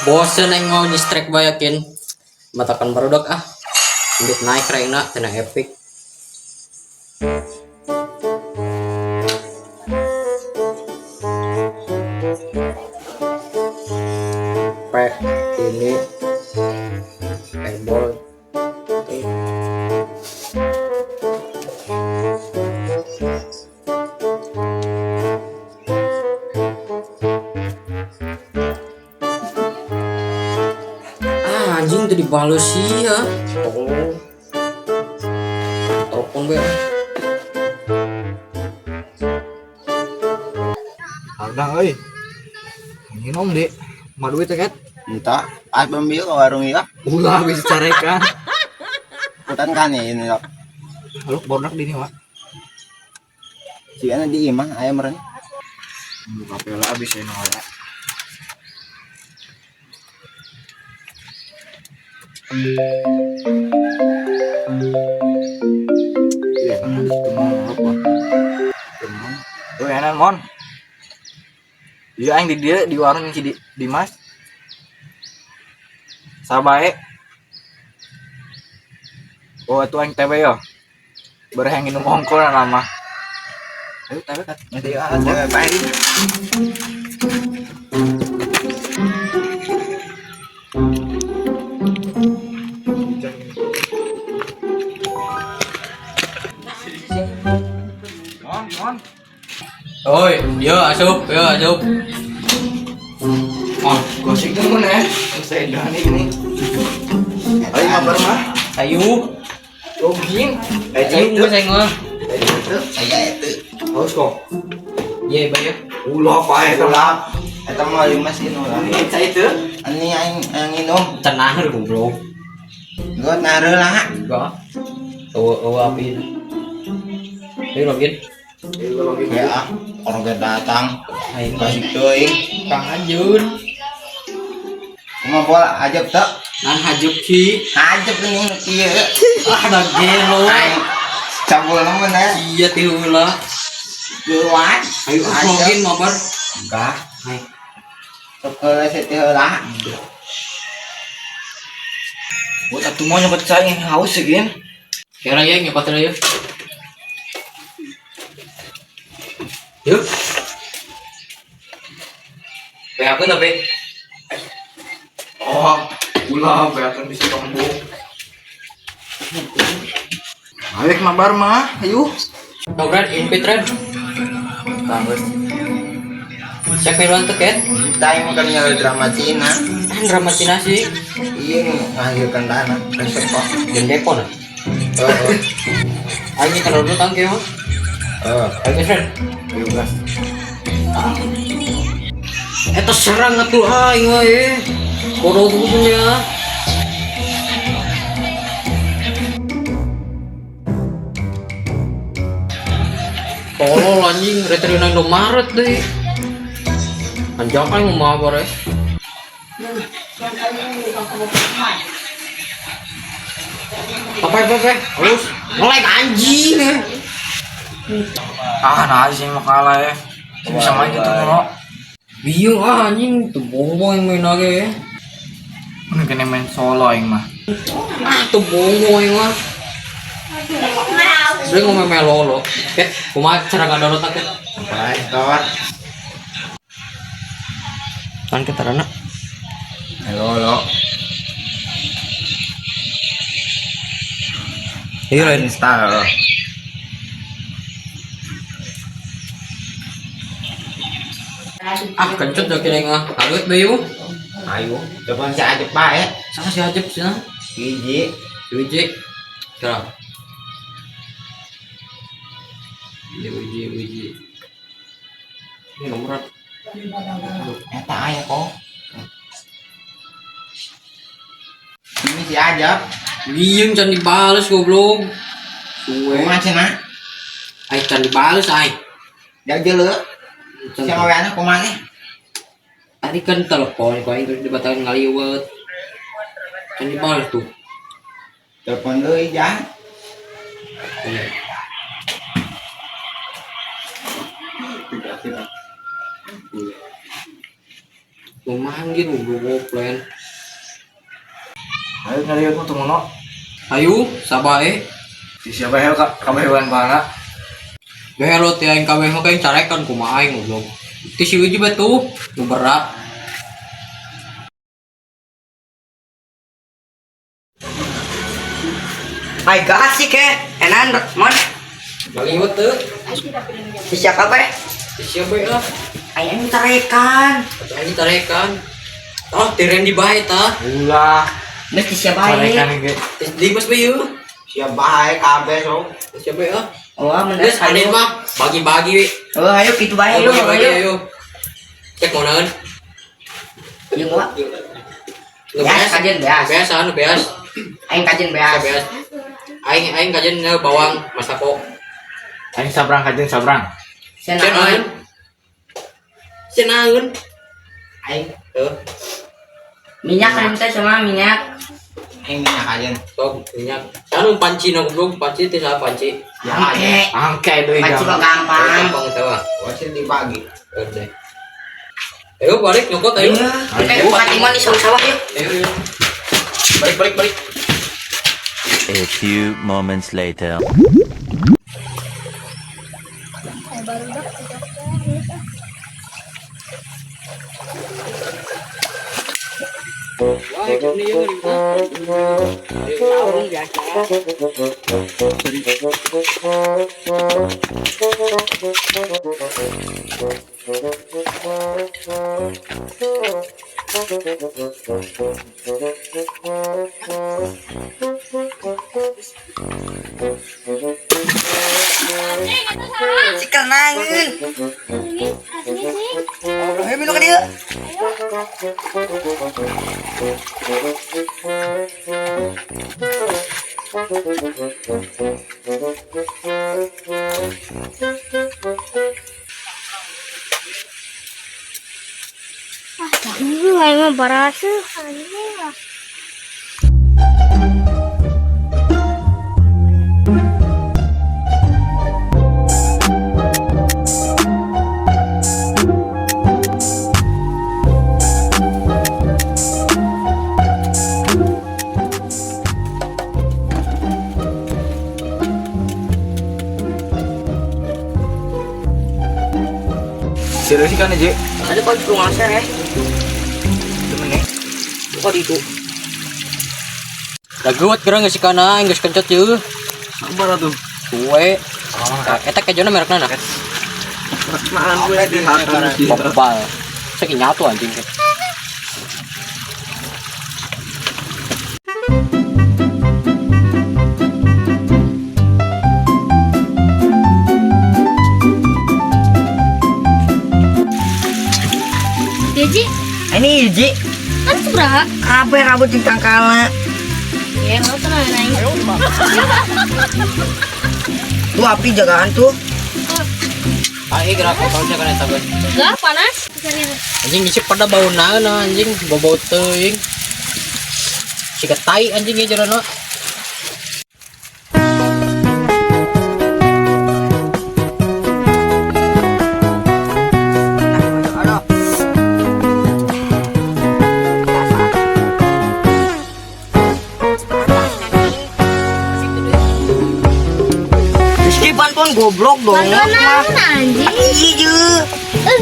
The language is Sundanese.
Bosen aing mau nyestrek bayakin. Matakan barudak ah. Duit naik rankna cenah epic. P ini eyeball. Ah, anjing tadi dibales sih ya. Tolong. Telepon gue. Harga euy. Minum dek. Ma duit teh ket. Entah, ah pembil ke warung iya. Ulah bisa carekan. Putan kan ini lho. Halo, bordak di ini, Wak. Sigana di imah aya meureun. Buka pela abis ini ya. Iya, itu mau apa? Oh, enak mon. Iya, aing di dia di warung si Dimas. Sabae. Oh, itu aing TW yo. Berheng minum ongkol lama. Ayo TW kan. Nanti ah cewek bae. Mon, mon. Oi, yo asup, yo asup. Oh, gosip tuh mun eh. Saya ini. Ayo mabar mah. Ayo. Jogging. Eh, Ayo itu. geus aing mah. Itu. Aya itu. Harus kok. Ye, bayar. Ulah pae Ulah. Eta mah lima sih nu lah. Saya itu. Ani aing aing minum. Cenah goblok. Gua naruh lah. Enggak. Eueuh eueuh api. Ayo login. Ya ah, orang gak datang. Aing Kasih teuing. Kang Hajun. Kumaha bola ajab teu? Nan hajuk ki. Ajab ini kieu. Ah, da gelo. Aing cabul mun eh. Iya ti heula. Geuan. Ayo login mabar. Enggak. Ayo. Sok heula teh heula. Buat atuh mau nyokot saya yang haus ya, Gin. Kira ya nyokot ya. Yuk. Be aku tapi. Oh, ulah beakan bisa tombok. Ayo mabar mah, ayo. Dogran invite red. Tanggus. Cek miluan tuh ket. Kita yang makan nyala drama Cina. Kan drama Cina sih. Iya menghasilkan dana. Resep kok. Jeung depo nah. Heeh. Aing kalau dulu tangke mah. Heeh. Ayo geus red. Ayo gas. Eta serang atuh aing we. Bodoh ya. Tolol anjing, reterina Indomaret deh. Anjang kan mau mabar ya. Apa apa apa? Terus ngelek anjing ya. Ah, nah sih mau kalah ya. Bisa main gitu mau. Bingung ah anjing, tuh bongbong yang main lagi ya. Ini kena main solo aing mah. Ah, tuh bongbong yang mah. Dia ngomong melolo. Oke, kumaha cara ngadownload teh? Baik, kawan. Kan kita rana. Halo, halo. Iya, lain. Install. Ah, kencut dah kira ngah. Halut bayu. Ayo. Telepon si Ajep bae. Sama si Ajep sih. Hiji. Wiji. Kira. Wiji, wiji. Ini nomor. Eta aya kok. Ini si Ajep. Diem can dibales goblok. Suwe. Kumaha cenah? Ai can dibales ai. Jauh jeuleu. Si ngaweana kumaha nih? Tadi kan telepon kau aing terus dibatalin ngaliwet. Can dibales tuh. Telepon deui jang. Iya. Kumaha anjir goblok plan. Ayo nyari aku tuh mono. Ayo, sabae. Si siapa ya kak kabehan mana? Behelo teh aing kabeh mah kayak carekan kumaha aing goblok. Ti si Wiji bae tuh, nu berat. Ay gas sih ke. Enan mon. Baliwet teu. Si siapa bae? Ti siapa ya? Aing tarekan. Aing tarekan. Tah, ti Randy bae tah. Ulah. Geus ti siapa bae? Carekan ge. Ti Dimas bae yeuh. Siapa bae kabeh so. Ti siapa ya? Oh, Geus anin mah bagi-bagi we. Oh, ayo kitu bae Ayo ayo. bagi-bagi Ayo. ayo. Cek mau naon? Jeung gua. Nu Beas kajen beas. Beas anu beas. Aing kajen beas. Beas. Aing aing kajen bawang masako. Aing sabrang kajen sabrang. Sia naon? Sia naon? Aing Tuh, minyak kan teh sama minyak. Aing minyak kajen. sok minyak. Anu panci na goblok, panci teh saha panci? Ya, Angke deui. Panci mah gampang. Gampang eta mah. Wajib dibagi. Udah. Ayo balik nyokot ayo. Ayo, buka timon di sawah yuk. Ayo ayo. Balik balik balik. A few moments later. Wah, ini ya Saung biasa. Sikal nangeun. Ayo minum ka dieu. Ah, tahu aing mah baraseuh anjing lah. Serius kan aja. Ada kok itu ngaser ya. Temen nih. Kok itu? Laguat gerang geus kana aing geus kencot yeuh. Sabar atuh. Kue. Eta kejona merekna nah. Makan gue di hati. Bebal. Saking nyatu anjing. Gaji Ini hiji. kan seberapa? Kabeh rambut jeung tangkalna. Ya, lo tenang aing. Tuh api jagaan tuh. Aing gerak kotornya kan eta geus. Enggak panas. Anjing isi pada bau naon anjing, bau teuing. Siga tai anjing ieu jerona. Rizky bantuan goblok dong. Bantuan naon anjing? Iya je. Eh,